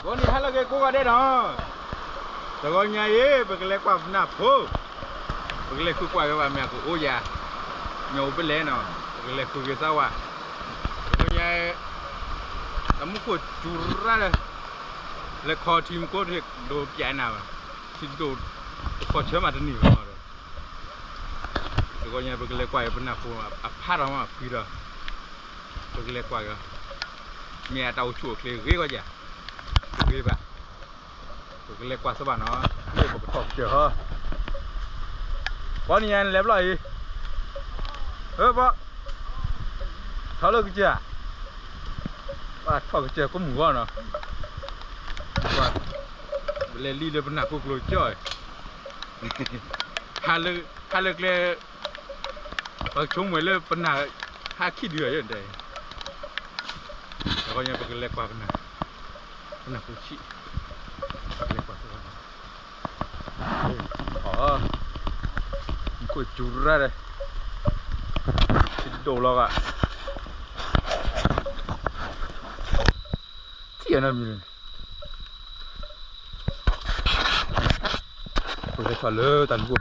ဂီၤနံၤဟါလၢအဂ့ၤကိးဂၤဒဲးနီၤ, တဂီၤညါအံၤ ပကလဲၤကွၢ်ပနၢ်ဖိ, ပကလဲၤဃုကွၢ်က့ၤဘၣ်မ့ၢ်အကအိၣ်ယၤ, မ့ၢ်အိၣ်ဖဲလဲၣ်နီၤ, ပကလဲၤဃုက့ၤသးဝဲ, တဂီၤညါအံၤ တၢ်မူခိၣ်စူၤရၣ်ဒီး လဲၤခီထံမူခိၣ်တဒိးပၠးနၤဘၣ်, ထံဒိၣ် တခီဆၢမးတန့ၢ်ဘၣ်နီၤဒီး တဂီၤညါ ပကလဲၤကွၢ်က့ၤပနၢ်ဖိ အဖးထီၣ်မးဖှံဒီး ပကလဲၤကွၢ်က့ၤ, မ့ၢ်အတၢ်အိၣ်ဆူၣ်အိၣ်ချ့ဂ့ၤဂီၢ်ယၤ, ဂ့ၤဘၣ်, ပကလဲၤကွၢ်စၢၤဘၣ်နီၤ, မ့ၢ်ပကထီၣ်ကစၢၢ်ဟီ, ပှၤနံၤညါနလဲၤဘျီအံၤ, ဧၢ ပှၤ ထီၣ်လၢကစၢၢ်, ပထီၣ်ကစၢၢ်ကိးမုၢ်ဂီၢ်နီၤ, ပလဲၤလံလၢပနၢ်ဖိကျိၤကၠီၣ်, ဟါလၢကျဲ ပကဆိကမိၣ်လၢပနၢ်ဟါခံဒုအံၤ, တဂီၤညါ ပကလဲၤကွၢ်ပနၢ်, ပနၢ်ဖိဆံး, ပကလဲၤကွၢ်စၢၤဘၣ်, အီၤ, မူခိၣ်စူၤရၣ်ဒီး ထံဒိၣ်လီၤဂာ်, ထံၣ်အီၤနီတမံၤန့ၣ် ပကလဲၤထီၣ်လၢတၢ်လူၤ,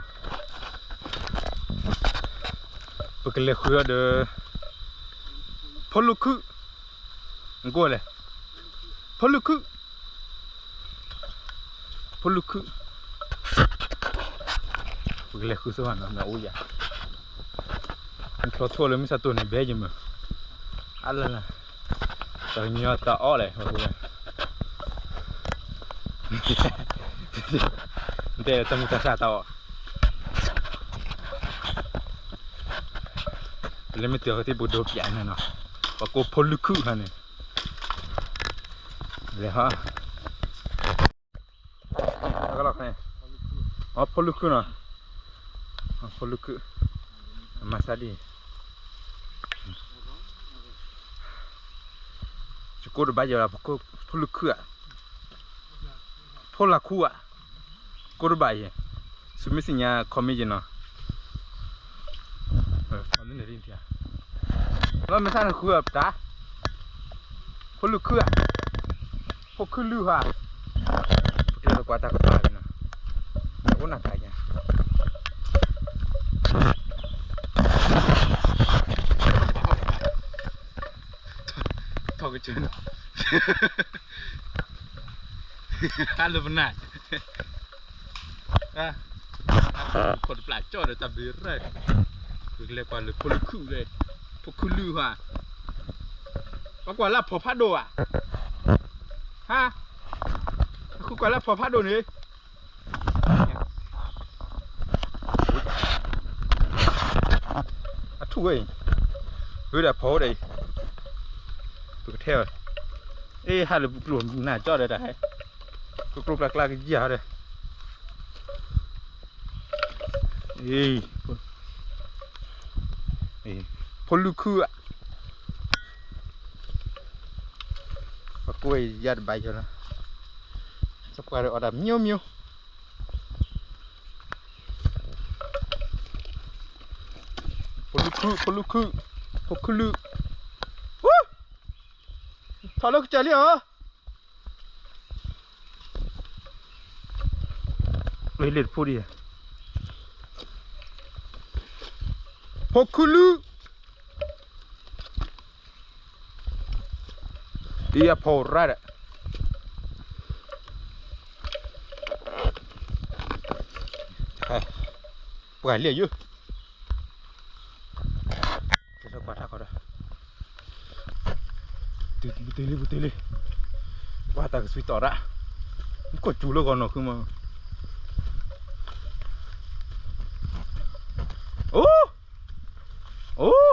ပကလဲၤဃုအီၤဒီး ဖိလူၤခုၣ်, နကိးလဲၣ်, ဖိလူၤခုၣ်, ဖိလူၤခုၣ်, ပကလဲၤဃုစၢၤဘၣ်နီၤ မ့ၢ်အိၣ်ယၤ, နချီထီၣ်လၢမုၢ်ဆါတိၢ်န့ၣ် ဘဲယမုၢ်, အလၢလၢ တၢ်ကညီတၢ်အီၣ်လဲၣ်, တဲတၢ်မုၢ်တၢ်ဆါတၢ်အီၣ်, လၢမ့ၢ်တုၤအီၤကသံၣ်ပူၤဒိးပၠးနၤနီၤ, ပှၤကိးဖိလူၤခုၣ်ခါန့ၣ်, လဲၤဟီ, အီ ဖိလူၤခုၣ်နီၤ, ဖိလူၤခုၣ်, မၤစၢ်ဒ်အံၤ, ယကိးတဘၣ်ယၤလီၤ, ဖိလူၤခုၣ်ဧါ, ဖိလူၤခုၣ်ဧါ, ကိးတဘၣ်ယဲ, ဆူမ့ၢ်စံၣ်ညါ comment ယဲနီၤ, လၢမ့ၢ်ဆါန့ၣ်ဃုအီၤပတၢ်, ဖိလူၤခုၣ်ဧါ, ဖိခုလုၢ်ဟါ, ပကျဲလၢကွၢ်တၢ်ကပၤနီၤ, အိၣ်နၤတၢ်ယါ, ထီၣ်ကစၢၢ်နီၤ, ဟါလၢပနၢ် ခီၣ်တပျၢ်ကၠီၣ်ဒီးတၢ်ဘျုးရၢ်, ပကလဲၤကွၢ်လၢဖိလူၤခုၣ်လဲၣ်, ဖိခုလုၢ်ဟါ, ပကွၢ်လၢအဖီဖးဒိၣ်ဧါ, ဟါ, အဃုကွၢ်လၢအဖီဖးဒိၣ်န့ၣ် အထူၣ်ဝဲအံၤ, ဝဲဒၣ်ဖီဝဲဒၣ်အံၤ, ပကထဲအီၤ, အ့ ဟါလၢပကျိၣ်နၢ်ကၠီၣ်ဒီးတၢ်ဟဲ, ပကျိၣ်ကျါကျါကယၤဒီး, အ့ ဖိလူၤခုၣ်ဧါ, ပကိးဝဲယၤတဘၣ်ယီၤလီၤ, စပှၤဒီးအီၣ်တၢ်မျိုးမျိုး ဖိလူၤခုၣ်, ဖိလူၤခုၣ်, ဖိခုလုၢ်, ထီၣ်လၢကစၢၢ်လံဧါ, လ့ၣ်တဖိဒံး, ဖိခုလုၢ် အံၤအဖီရၣ်ဒီး, ပှၤလၢယိၤ, ကဲထီၣ်ကွၢ်ထါခီဒီး, တုၤပူၤတ့ၢ်လံ ပူၤတ့ၢ်လံ, ကွၢ်တၢ်ကစွံတီၣ်ရၣ်, မ့ၢ်ကီၢ်စူၤလၢဂီၤနီၢ်ဃုမး, အိၣ် အိၣ်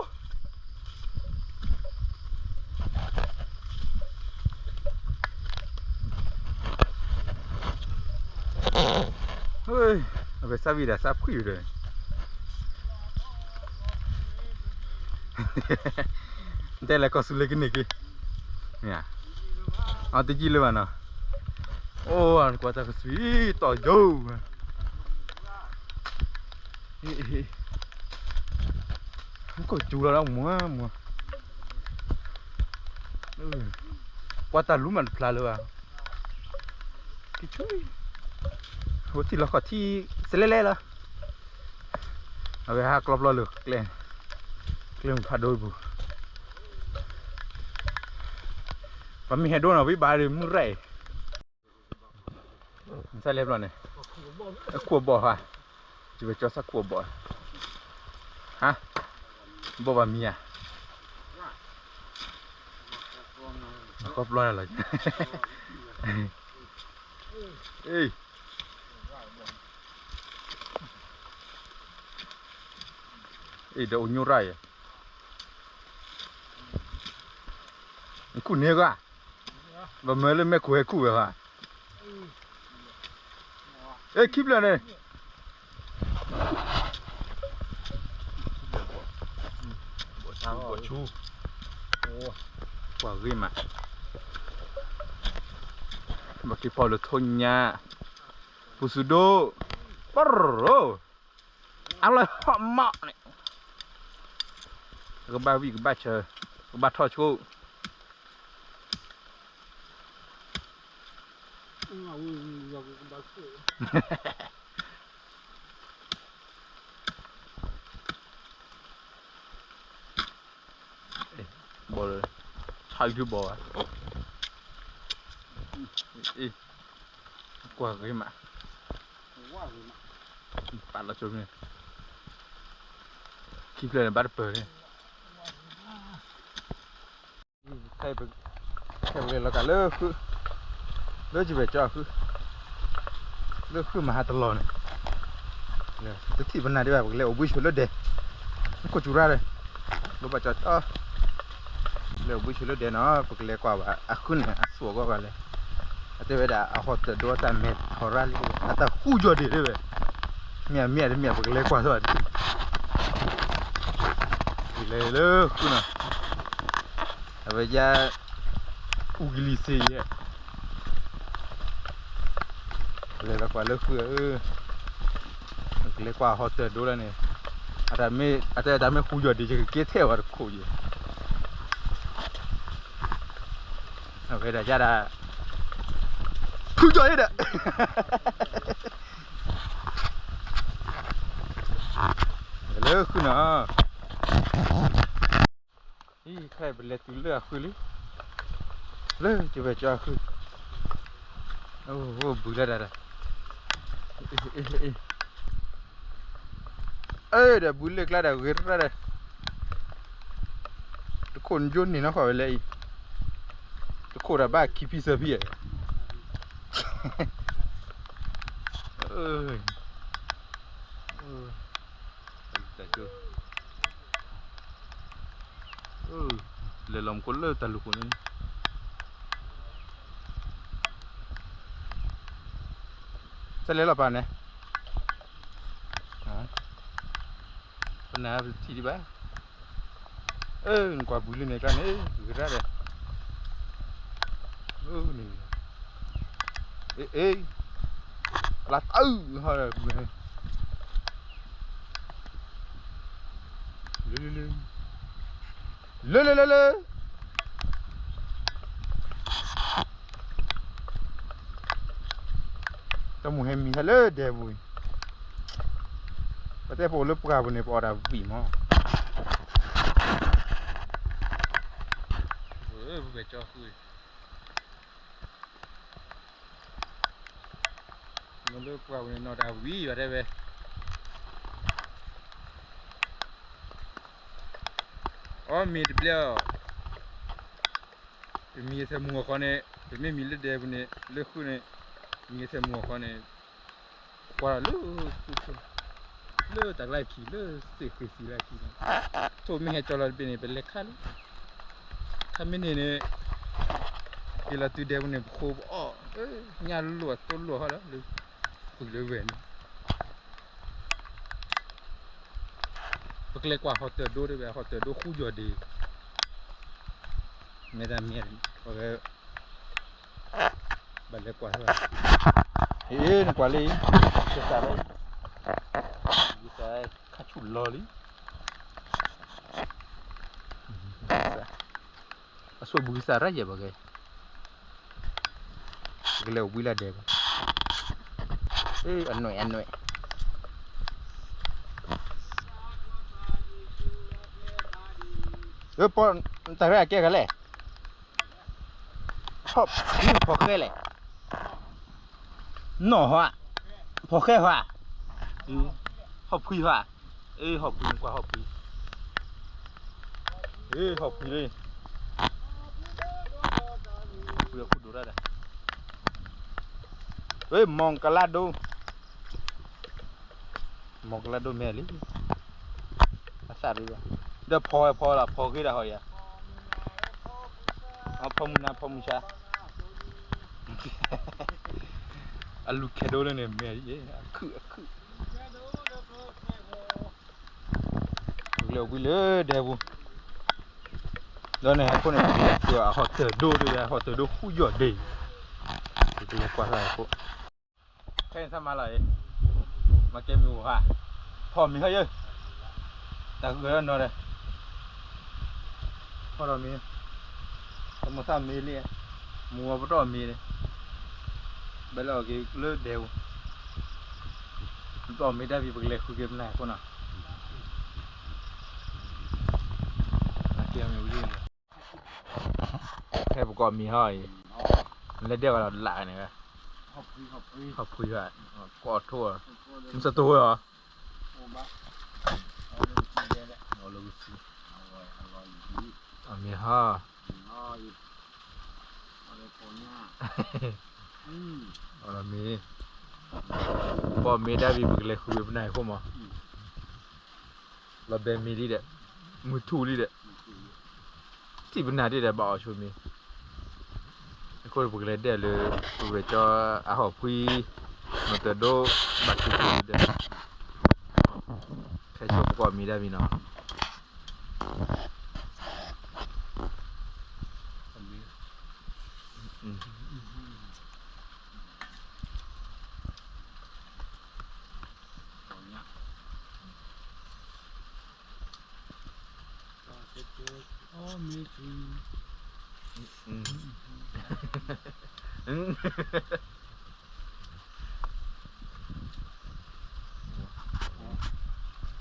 အဝဲစၢ်ဝံၤဒီးစၢ်ဖှံၣ်ဒီး, တဲလဲၤကီၢ်စူၤလၢကန့ၢ်က့ၤ, အတယံာ်လၢၤဘၣ်နီၤ, အိၣ် ကွၢ်တၢ်ကစွံတီၣ်ယိၤ, မ့ၢ်ကီၢ်စူၤလီၤဒီးမွၤမွၤ, ကွၢ်တၢ်လူၤမးတဖျါလၢၤဘၣ်. ဝဲထံၣ်လီၤခီၣ်ထံးစဲလဲၣ်လဲၣ်လီၤ. အဝဲဟးကျီပျီလၢကျဲ, ကျဲမုၢ်ဖးဒိၣ်ပူၤ, ပှၤမ့ၢ်ဟဲဒိၣ်နီၤ ဝံဘၣ်ဒီးမုၢ်ရဲၣ်အံၤ, စဲလဲၣ်ဘျီန့ၣ်, အခိၣ်အဘီၣ်ဟါ, ယဝဲကၠီစၢ်ခိၣ်အဘီၣ်, ဟါ, ဘီၣ်ဘၣ်မံၤဧါ, အခီပျီလီၤ, အ့ၣ် အ့ၣ် ဒီးအိၣ်ညိရၣ်ယဲ, နခူၣ်န့ၢ်ဂၤ, ဘၣ်မၢလၢမဲာ်ခိၣ်ဟဲခူၣ်ဝဲဟါ, အ့ၣ် ခံဖျၢၣ်န့ၣ်, ဘီၣ်ဆူ, ကွၢ်ဂ့ၤမး, ဘၣ်က့ၤဖီၣ်လၢထိညါ, ပူၤစူၤဒိၣ်, ပရိ, အလၢဟီၣ်မးန့ၣ်, ကဘၣ်ဝံၣ်ကဘၣ်ဆၢ, ကဘၣ်ထီၣ်ဆိ, ဘီလၢ, ဆါယုဘီဝဲ, အ့ၣ်, ကွၢ်ဂ့ၤမး, ပာ်လီၤဆိမ့ၢ်, ခံဖျၢၣ်န့ၣ်ဘၣ်တပၢၢ်န့ၣ် ခဲအံၤပကလဲၤလီၤကးလၢဃု, လၢယဘဲၣ်ကၠီဃု, လၢဃုမဟါတလီၢ်န့ၣ်, တထံၣ်ပနၤဒံးဘၣ် ပကလဲၤအိၣ်ဘှံးဆိလၢဒဲး, ခိၣ်စူၤရၣ်ဒီး, လိၣ်ဘၣ်ကၠီ, လဲၤအိၣ်ဘှံးဆိလၢဒဲးနီၤ ပကလဲၤကွၢ်ဘၣ်အဃုန့ၣ် အသူၣ်အဂီၢ်ဘၣ်လဲၣ်, အတဲဝဲဒၣ်အဟီၣ်တၢၢ်ဒိအတၢ်မဲာ်ထီၣ်ရၣ်လံ, အတၢ်ဃူယီၢ်ဒံးဒၣ်ဝဲ, မ့ၢ်အမ့ၢ်တမ့ၢ် ပကလဲၤကွၢ်ထီၣ်, လဲၤလၢဃုနီၤ အဝဲယါ, အူကလံၤစ့ယဲၢ်, လဲၤလီၤကွၢ်လၢဃုဧၢ, ကလဲၤကွၢ်ဟီၣ်တၢၢ်ဒိလၢန့ၣ်, အတၢ်မ့ၢ်, အတၢ်မ့ၢ်ဃူယီၢ်ဒံး ယကကဲထဲဝဲတခိၣ်ယဲၢ်, အဝဲဒၣ်ယါဒၣ်, ဃူယီၢ်ဒံးဒီး လၢဃုနီၤ, အံၤ ခဲအံၤပလဲၤတုၤလၢအဃုလံ, လၢကဝဲၢ်ကၠီအဃု, အိၣ်ဘုလၢဒၣ်ဒီး, အ့ၣ် ဒီးဘုလၢကျါဒီးဂ့ၤရၣ်ဒီး, တခိၣ်နယိန့ၣ်နီၢ်ဃီဝဲလဲၣ်အံၤ, တခိၣ်ဒီးဘၣ်ခံဖံသၢဖံဧါ တၢ်ကၠိ, လဲၤလီၤမူခိၣ်လၢတၢ်လူၢ်ခိၣ်န့ၣ်, စဲလဲၣ်လီၤပာ်န့ၣ်, ပနၢ်ပထံၣ်ဒံးဘၣ်, အၢ နကွၢ်ဘုလၢန့ၣ်ကျါန့ၣ် ဂ့ၤရၣ်ဒီး, န့ၣ်, အ့ အ့ လၢတၢ်အုၣ်ဟီဒီးဘုန့ၣ်, လၢ လၢ လၢ လၢ လၢ တၢ်မူဟဲမံဟဲလၢဒဲပူၤအံၤ, ပတဲပအိၣ်လၢပှၢ်ပူၤန့ၣ် ပအီၣ်တၢ်ဝံၣ်မး, ပဝဲၢ်ကၠီဃု, မ့ၢ်လၢပှၢ်ပူၤန့ၣ် နီၢ်တၢ်ဝံၣ်ဘၣ်တဲဝဲ, အီၣ်မ့ၤတဘျဲၣ်အီၤ, ပမံၤအဆဲးမူအီၤဃီန့ၣ် ပမ့ၢ်မံၤလၢဒဲပူၤန့ၣ် လၢဃုန့ၣ်, မံၤအဆဲးမူအီၤဃီန့ၣ်, ကွၢ်လီၤလၢဃု, လၢတၢ်ကျါခံ လၢစ့ၢ်ဃ့ၢ်စံလၢခံန့ၣ်, ထိၣ်မ့ၢ်ဟဲကၠီလီၤတဘ့ၣ်န့ၣ် ပလဲၤခါလံ, ခါမ့ၢ်န့ၣ်န့ၣ်, က့ၤလီၤတုၤဒဲပူၤန့ၣ် ပဃိပအီၣ်, ညၣ်လိၣ်အတိၢ်လိၣ်ဟီဒီးလၢ, ဃုလၢဝဲန့ၣ် ပကလဲၤကွၢ်ဟီၣ်တၢၢ်ဒိတဘ့ၣ် ဟီၣ်တၢၢ်ဒိဃူယီၢ်ဒံး, မ့ၢ်တၢ်မ့ၢ်, ပက, ဘၣ်လဲၤကွၢ်, ဟ့ၣ် နကွၢ်လံ, ကစၢ်လၢ, ကစၢ်ခါဆူၣ်လီၤလံ, အဆိဘုကစၢ်ရၣ်ယဲၢ်ဘၣ်ကဲ, ပကလဲၤအိၣ်ဘှံးလၢဒဲးဘၣ် အနွဲၣ် အနွဲၣ်, ပီၢ်တၢ်ရဲၣ်အကဲဂၤလဲၣ်, ဖီၣ်ဃဲလဲၣ်, နီၢ်ဟီ, ဖီၣ်ဃဲဟီ, ဟီၣ်ဖှံဟီ, အ့ ဟီၣ်ဖှံ ကွၢ်ဟီၣ်ဖှံ, အ့ ဟီၣ်ဖှံလံ, ဟီၣ်ဖှံခိၣ်ဒိၣ်တၢ်ဒီး, မီၢ်ကလါဒိ, မီၢ်ကလါဒိမဲာ်လံ, အသၣ်ဒိ, ဒီးဖီဝဲဖီလီၤ ဖီဃ့ဒၣ်ဟီယၤ, ဖီမုၢ်နၤဖီမုၢ်ဆါ, အလူၤခဲဒိလၢန့ၣ်မဲာ်လံ, အခုၣ်အခုၣ် ပကလဲၤဝံၤလၢဒဲပူၤ, ဒီးန့ၣ်အဃိန့ၣ် ပကလဲၤဃုအဟီၣ်တၢၢ်ဒိၣ်ဒၣ်ဝဲ အဟီၣ်တၢၢ်ဒိၣ်ဃုယီၢ်ဒ့, ပကလဲၤကွၢ်ဃုအဃိ, ခဲအံၤသးမၤလီၤအံၤ, မၤကဲမ့ၢ်ဝဲ, ဖီၣ်မ့ၤဟီယဲ, တၢ်ဂၢၢ်လီၤနီၤဒီး, ဖီၣ်ဒီးမ့ၤ, တမၤသးမ့ၤလံ, မူဝဲပတီၢ်မ့ၤန့ၣ်, ဘဲလၢအီၣ်က့ၤလၢဒဲပူၤ, ပတီၢ်မ့ၤတၢ်ဖံး ပကလဲၤဃုက့ၤပနၢ်အဃိနီၤ. ခဲပကီၢ်မံၤဟီအံၤ, လဲၤဒဲဝဲဒီးလၢ်န့ၣ်, ဟီၣ်ဖှံဘၣ်, ကီၢ်ထိၣ်, မစတိၢ်ဝဲလီၤ, အမ့ၢ်ဟီ, အမ့ၢ်, ပီၢ်မ့ၤတၢ်ဖံး ပကလဲၤဃုက့ၤပနၢ်အဃိမး, လီၤဘဲမ့ၤလံဒီး, မုၢ်ထူၣ်လံဒီး, ထံၣ်ပနၢ်ဒ်ဒီးဘၣ်အီၤဆိမ့ၤ, အဃိပကလဲၤဒဲလၢ, ပဝဲၢ်ကၠီအဟီၣ်ဖှံ, မတၤဒိ, ဘၣ်ထူၣ်ထူၣ်လံဒီး, ခဲဆိပကီၢ်မံၤတၢ်ဖံးနီၤ. အီၣ်လံဘီညါ, အီၣ်လံဘီ, အီၣ်ဝဲ,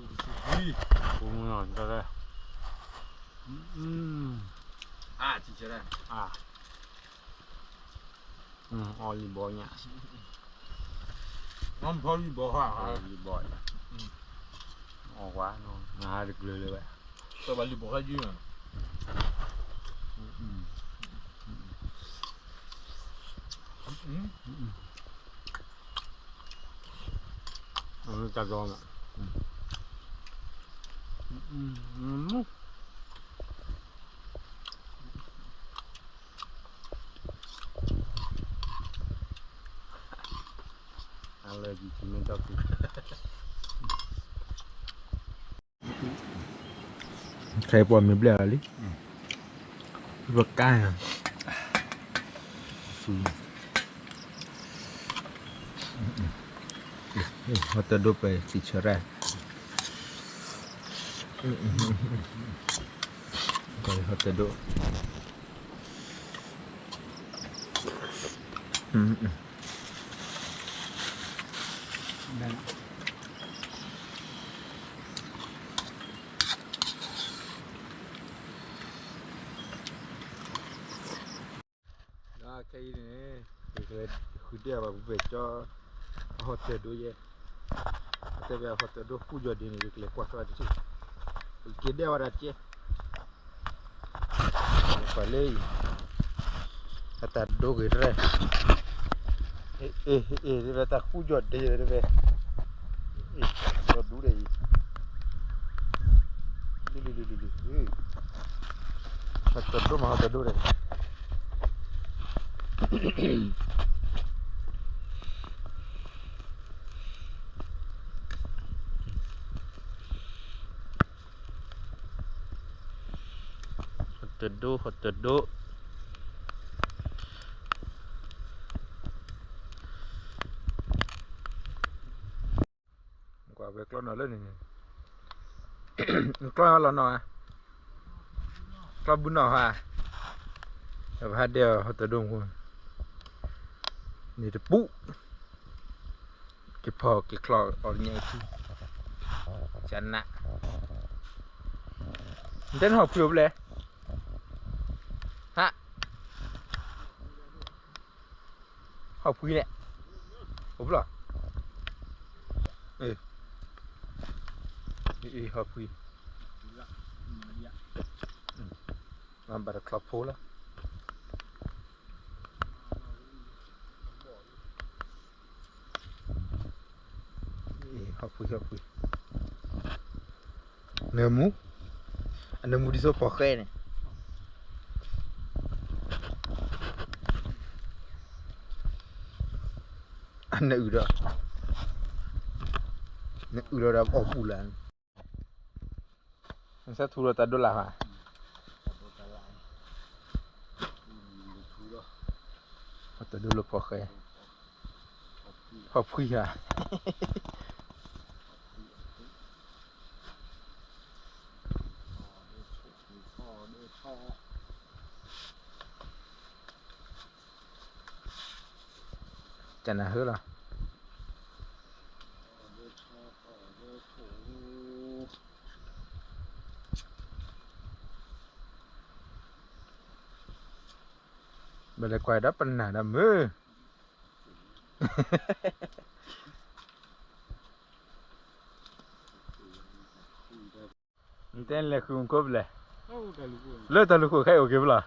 နဟးတကျၢၤလၢၤဝဲ, တဘၣ်လံဘီဟဲယုၢ်, တၢ်ဒီ, ခဲအံၤပှၤမ့ၢ်ဘျဲၣ်လီၤလံ, ပကါ, ဟီၣ်တဒိၣ်ပသံၣ်ဆၢရၣ်, ဟီၣ်တဒိၣ် ခဲအံၤန့ၣ် ပကလဲၤဃုဒဲးဘၣ်ပဝဲၢ်ကၠီ အဟီၣ်တၢၢ်ဒိၣ်ယဲ, တဲဝဲအဟီၣ်တၢၢ်ဒိၣ်ဃုယီၢ်ဒ့န့ၣ် ပကလဲၤကွၢ်ထွဲတထံၣ်, ပက့ၤဒဲးဝဲဒၣ်ကဲ ပှၤလၢအံၤ အတၢ်ဒိဂ့ၤတရဲၣ်, အ့ၣ် အ့ၣ် တဲဝဲတၢ်ဃူယီၢ်ဒ့တဲဝဲ, ဒီဒူၣ်ဒဲးအံၤ, လံ လံ လံ လံ လံ ဟီၣ်တဒိၣ်မး ဟီၣ်တဒိၣ်ဒဲး ဟီၣ်တဒိၣ် ဟီၣ်တဒိၣ်, ကွၢ်ဝဲကျီနီၤလၢန့ၣ်, ကျီလီၤနီၤဧါ, ဘၣ်ဘူၣ်နီၣ်ဟါ, ပဟးဒဲးအီၤဟီၣ်တဒိၣ်မူ, န့ၣ်တပူၤ, က့ၤဖီက့ၤချီအီၤတညါအံၤထံ, ကနၣ်, နတဲနဟီၣ်ဖှံအိၣ်ဖဲလဲၣ်, ဟါ ဟီၣ်ဖှံန့ၣ်, အိၣ်ဖျီၣ်, အ့ ဟီၣ်ဖှံ, ဘၣ်တချီဖိလီၤ, ဟီၣ်ဖှံ ဟီၣ်ဖှံ, နၢမူ, အနၢမူဒ်သိးဖီၣ်ဃဲန့ၣ် နအုၣ်ဒီး, နအုၣ်ဒီးဒီးအီၣ်ပူၤလၢ်, နဆၢထူဒီးတၢ်ဒိလၢ်ဟါ, တၢ်ဒိလၢဖီၣ်ဃဲ, ဖီၣ်ဖှံဧါ. ကနၢ်ဟၢလီၤ. ဘၣ်လဲၤကွၢ်ဒီးပနၢ်ဒီးမုၢ် နတဲလဲၤဃုမူခိၣ်ဖဲလဲၣ်, လၢတၢ်လူၢ်ခိၣ်ခဲအံၤအိၣ်က့ၤဖဲလဲၣ်,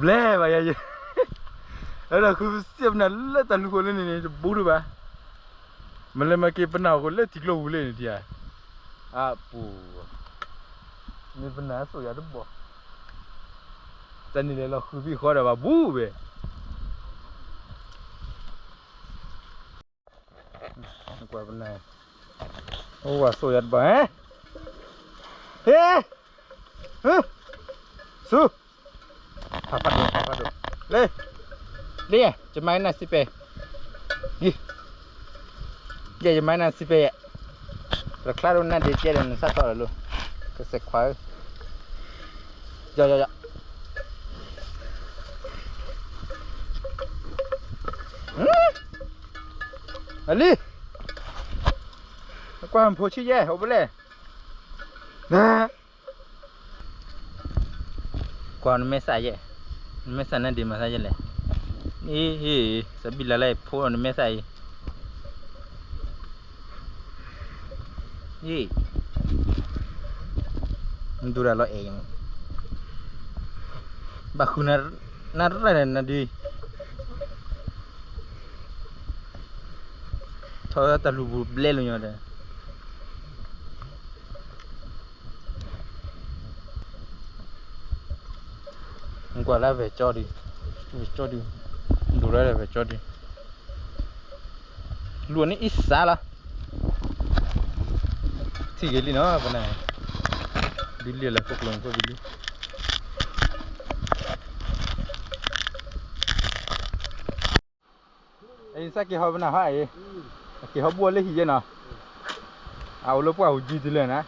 ဘျဲဘၣ်ယၤ, လၢတၢ်ဃုစ့ၢ်ပနၢ်လၢတၢ်လူၢ်ခိၣ်လၢန့ၣ်န့ၣ် တဘူးတဘၣ်, မ့ၢ်လၢမၤက့ၤပနၢ်အိၣ်ဃိလၢထံကျိပူၤလၢန့ၣ်ထံဧါ, အပူၤ, မ့ၢ်ပနၢ်စိၣ်ယၤတဘီၣ်, တၢ်န့ၣ်လဲၤလီၤဃုဘံၣ်ဃီဒီးဘၣ်ဘူးဘဲ ကွၢ်ပနၢ်, အိၣ်ဝဲစိာ်ယၤတဘၣ်, ဟဲ, ဟဲ, ဟဲ, ဆူ, ဖးဖးဒိၣ် ဖးဖးဒိၣ်, လၢ, လၢယဲ, ယမၤနၢ်စံးပဲ, ယဲ, ယဲယမၤနၢ်စံးပဲယဲ, တချါဒိၣ်နၢ်ဒ့ကဲဒီးနစးထီၣ်လၢၤလိၤ, ကစဲးခွါဧၢ, ယီယီယီ အလံ, ကွၢ်ဖိဆံးယဲ အိၣ်ဖဲလဲၣ်, ကွၢ်နမဲစးယဲ, နမဲစးနၢ်ဒ့မၤသးယဲလဲၣ်, အ့, စးဘံၣ်လၢ်လၢ်ဖိနမဲစးအံၤ ယ့ၢ်, နဒိၣ်ဒၣ်လီၤအဲၣ်, ဘၣ်ဃုနၤ, နရဲၣ်နၤဒုး, ထီၣ်တၢ်လူၢ်ပူၤဘျဲလိာ်ညီဒီး ကွၢ်လၢဝဲၢ်ကၠီဒံး, ဝဲၢ်ကၠီဒံး, ဒိၣ်လၢဝဲၢ်ကၠီဒံး, လူၤန့ၣ်အံၤစးလီၤ, ထံၣ်က့ၤလံနီၤ ပနၢ်, ဒ်လံလၢခိၣ်ကျိၤခိၣ်ဒ်လံ အံၤစးက့ၤဟီပနၢ်ဟါအံၤ, က့ၤဟီဘိလၢဟံၣ်ယဲနီၤ, အအိၣ်လၢပှၢ်ဟူးကံတုၤလၢနၤ,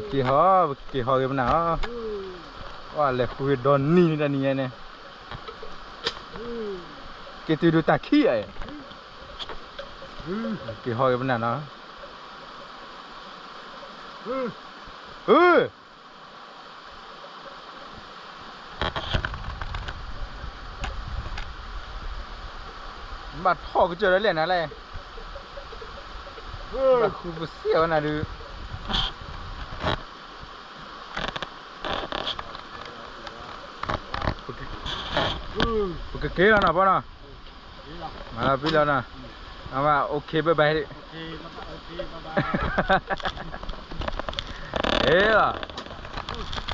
က့ၤဟီ, က့ၤဟီဂ့ၤပနၢ်အီၤ, ပှၢ်လဲၤဃုဂ့ၤဒီနံၤန့ၣ်တနံၤညါန့ၣ်, က့ၤတုၤဒုးတၢ်ခံအံၤ, က့ၤဟီဂ့ၤပနၢ်နီၤ, အ ဘၣ်ထီၣ်ကစၢၢ်ဒီးလဲၣ်နၤလဲၣ်, ဘၣ်ဃုပစံးအီၤနၤဒုး, ပကက့ၤလီၤနီၤ ပီနီၤ, မၤလီၤပံလီၤနီၤ, အဝဲ OK bye bye, ဟဲလီၤ.